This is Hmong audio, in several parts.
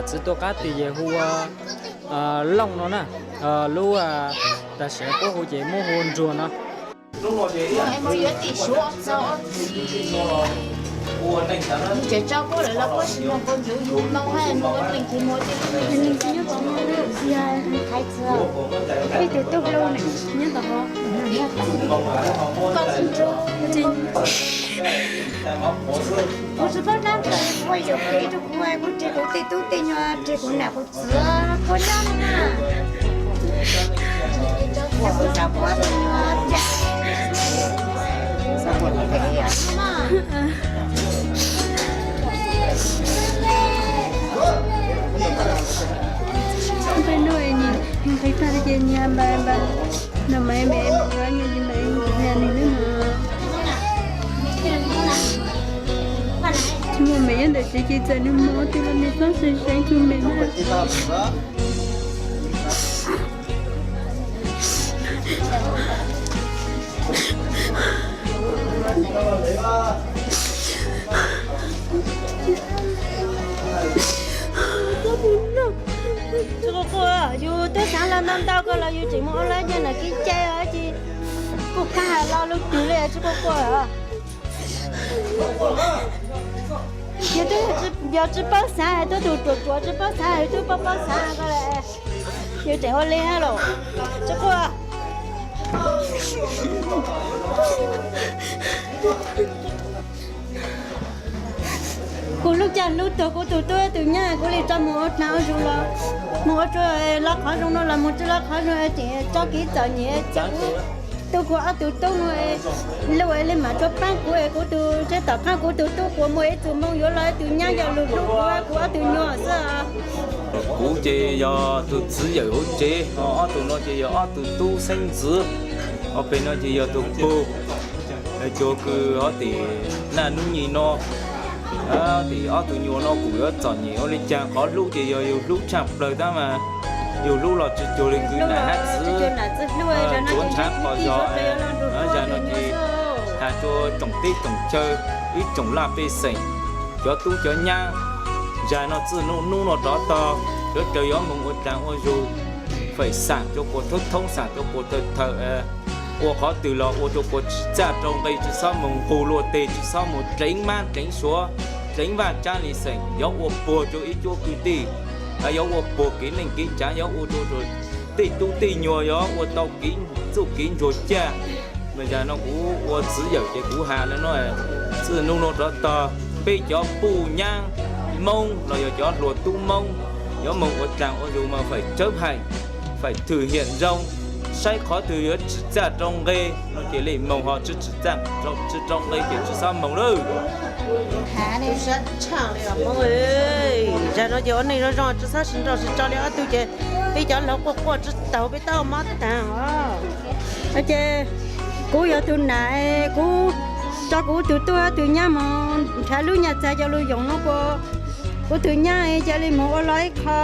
Txiv tuaj qab twg ces hu ua Looj no na, lub tam sim no puab hu ces muab hu ua Ntsuag no. Kuv tsis paub dab tsi, kuv yuam kev rau kuv, kuv nrhiav kuv tej tub tej nyuag, nrhiav kuv nam kuv txiv puab nyob na. Kuv tso kuv ob tug nyuag cas. Nqis tag ces nyias npaj npaj, no mas me me yuav nyias nyias me nyias nws na. Tsis muaj me nyob ntawm tsev ces txawm nws mus twg los nws txhob seev seev tug me na. Tsis quaj quaj, yus twb xaav los ntau ntau ko los yus tseem mus ua lawv nyiaj nam kev cai os, tsis kuj qab hais lo lug twg li, tsis quaj quaj os. Yus twb yog tsis paub xaav, twb tus ruam ruam tsis paub xaav, yus twb paub paub xaav ko, yus tseem ua li hab los tsis quaj. Kuv lub caij hlub tuag kuv tus tub tus nyab, kuv li tso mus ua dlaag ua zug los, mus ua tsua los qhov zoo no los mus tsua los qhov zoo, tseem tso kev txom nyem, tu kuv ob tug tub no, luj li mam tso paab kuv, kuv tus seb tom qaab kuv tus tub puas muaj ib tug moo yuav los ib tug nyab yog lug hlub kuv, kuv ob tug nyuas xwb. Kuv ces yog tus txiv yawm hauv tsev, ho ob tug no ces yog ob tug tub xeeb ntxwv, ho pem no ces yog tus pug, cuag kws ho tim naj nub nyim no, tim ob tug nyuas no kuj yuav txom nyem ua li caag, qhov hlub ces yog yug hlub tshaj plawg tab mas yug hlub los tsis cuag li kws nam hab txiv tsuav ntshav qos zog. Zag no ces has rua tsoom teb tsoom chaw, ib tsoom laj pej xeem, cov tub cov nyab, zag no txij nub no rov tog, yuav raws yuav moog ua dlaag ua zug, feem xaam rua puas thoob thoob, xaam rua puas thawm thawm, ua qhov twg los ua rua puas tsim txaj rau nqe, tsis xob moog nqug luag teg, tsis xob moog dleev mab dleev suav, dleev vaaj tsaab li xeem, yuav ua puag rua ib cuab kwv tij, yuav ua puag kev neej kev tsaav, yuav ua rua tej tub tej nyuas yuav ua tau kev txuj kev ntsuag caj. Mas zag no kuv ua txiv yawm ces kuv has le no, txij nub no rov tog peb cov puj nyab Moob los yog cov hluas tub Moob, yuav moog ua dlaag ua zug mas feem tsawb haim, feem thwm hiam zoo, saib qhov twg yuav tsim txaj rau nqe no ces li moog, ho tsis tsim txaj tsis rau nqe ces tsis xob moog lawm. Zag no ces ua neej zoo zoo tsis xob sib nrauj sib tso li ob tug ces peb cov laug quaj quaj tsis taug peb tau mob taag os. Ces kuv yog tug nam, kuv tso kuv tug tub tug nyab moog nrhav lub nyaj txag coj lug yoom no puas, kuv tug nyab ca li moog ua lug ib qho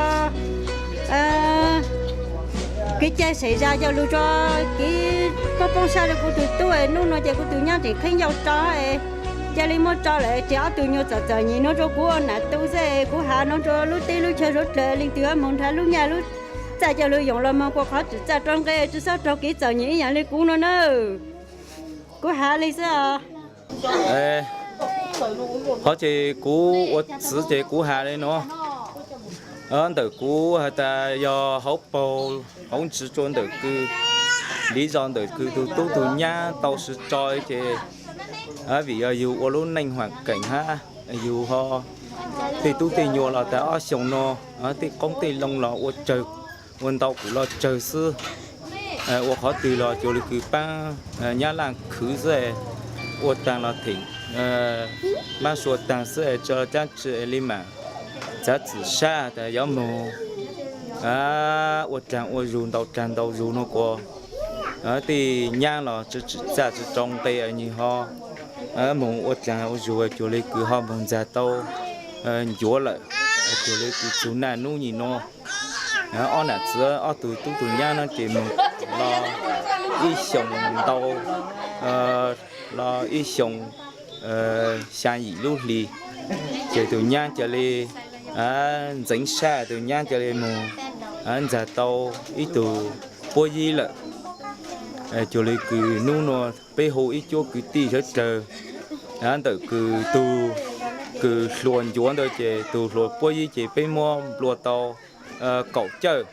kev cai sem zag coj lug tso kev poob poob sab rua kuv tug tub, nub no ces kuv tug nyab tseem qheeb yau tso, ca li muab tso lawm ces ob tug nyuas txom txom nyem no rua kuv ua nam tu xwb. Kuv has no rua lub teb lub chaw suav dlawg leej twg moog nrhav lub nyaj lub txag coj lug yoom los moog puas qhov tsim txaj rau nqe, tsis xob raug kev txom nyem ib yaam li kuv no na. Kuv has li xwb os. Qhov ces kuv ua txiv ces kuv has li no, ntawm kuv has tas yog hauv paug hauv ntsis rua ntawm kws, li zog ntawm kws tug tub tug nyab tau sib tso ces, vim yog yug ua lub neej huam keem hab, yug ho tej tub tej nyuas los tas ob xyoos no, tej qoob tej loo los ua tsawg, ua ntau kuv los tsawg xwb. Ua qhov twg los cuag li kws paab nyab laj khwv xwb, ua taag los theem mab sua taag xwb, tso caab tsi li mas txav txim sab tas yuav moog ua dlaag ua zug ntau dlaag ntau zug no kuas tej nyab los tsis tsim txaj tsis rau nqe, nwg ho moog ua dlaag ua zug cuag li kws ho moog ntxag tau ncuav lawm, cuag li kws txug naj nub nyim no. Ob nam txiv ob tug tub tug nyab no ces moog los ib xyoos ntau, los ib xyoos xyaa yim lub hlis, ces tug nyab ca li ntxeev sab tus nyab cia li mus ntxag tau ib tug puab yib lawm. Cuag li kws hnub nua peb hu ib cuab kwv tij sawv dlawg, ntawm kws tug kws hluas ncuav ntawd ces tug hluas puab yib ces peb muab nplua tau kaum cawj.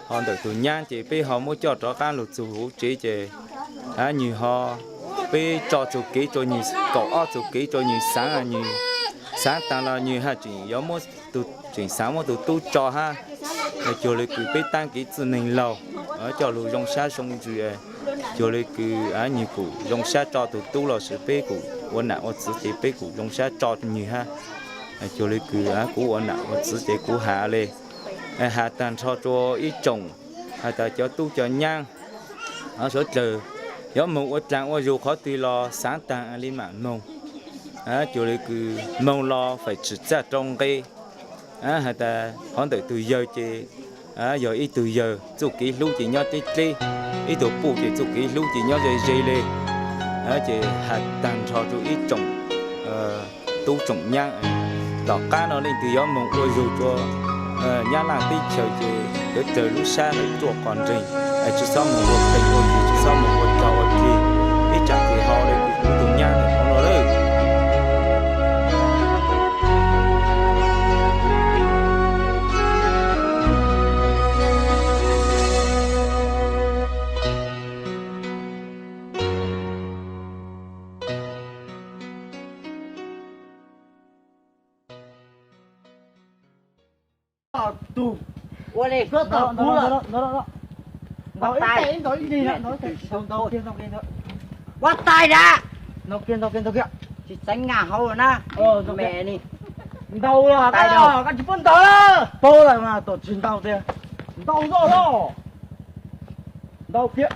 Ho ntawm tus nyab ces peb ho muab coj rov qab lug txug huv tsev ces nwg ho, peb tso txug kev rua nwg, kaum ob txug kev rua nwg xaav, nwg xaav taag los nwg haj tseem yuav, tseem xaav muab tug tub tso hab. Cuag li kws peb taab kev txwj neeg laug coj lug zoo sab zoo ntsws, cuag li kws nwg kuj zoo sab tso tug tub los sis peb kuj ua nam ua txwv ces peb kuj zoo sab tso nwg hab. Cuag li kws kuv ua nam ua txwv ces kuv has le, has taag nrho rua ib tsoom, has tas cov tub cov nyab sawv dlawg, yuav moog ua dlaag ua zug qhov twg los xaav taag li maam moog. Cuag li kws moog los faam tshwm txaj rau nqe. Has tas qhov ntawm tug yawg ces yog ib tug yawg txuj kev hlub ces nyob dleb dleb, ib tug puj ces txuj kev hlub ces nyob ze ze le. Ces has taag nrho rua ib tsoom tub tsoom nyab, tom qab no leej twg yuav moog ua zug rua Nyab Laj teb chaws ces yuav raws lub sab hawm ruaj qos nreeg, tsi xob moog ua qeeg ua yig, tsi xob moog ua rog ua dlig, ib tsam ces ho le kws kuv tug nyab ntawm no lawm. Ua li, ua tais da, tsis txeev ngaa hauv na, me ni. Ntaus los, koj tsis paub ntaus, paub lawm mas tom tsis ntaus tiag, ntaus zoj los, ntaus kiag,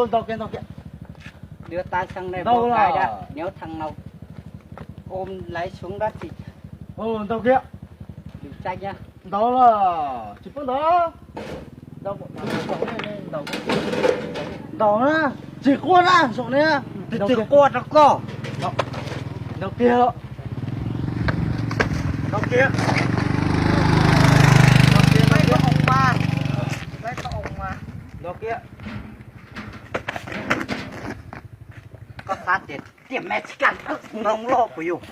ntaus kiag, ntaus kiag, ntaus los, ntaus kiag, ntaus los, tsis paub ntaus. Ntaus na, tsis quaj na, saum ne. Tsis quaj rau koj. Ntaus kiag, ntaus kiag, ntaus kiag, ntaus kiag. Koj xav tias tiam Mexican mloog loj puas yog?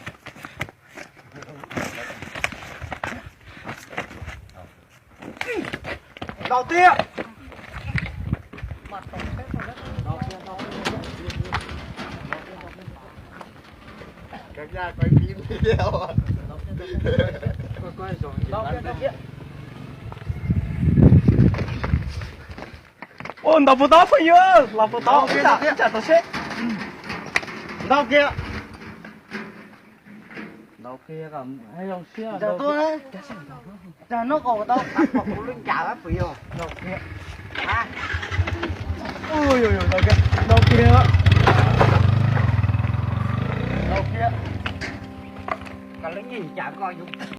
Ntaus tiag. Ua, ntaus puas tau phooj ywg, los puas tau, ib tsam tau seb. Ntaus kiag. Ntaus kiag kom zoo siab. Ntaus kiag. Cas nub qau tau pom kuv lub ncav puas yog? Ntaus kiag. Ua, ntaus kiag, ntaus kiag. Ntaus kiag. Kom lub ncav koj yug.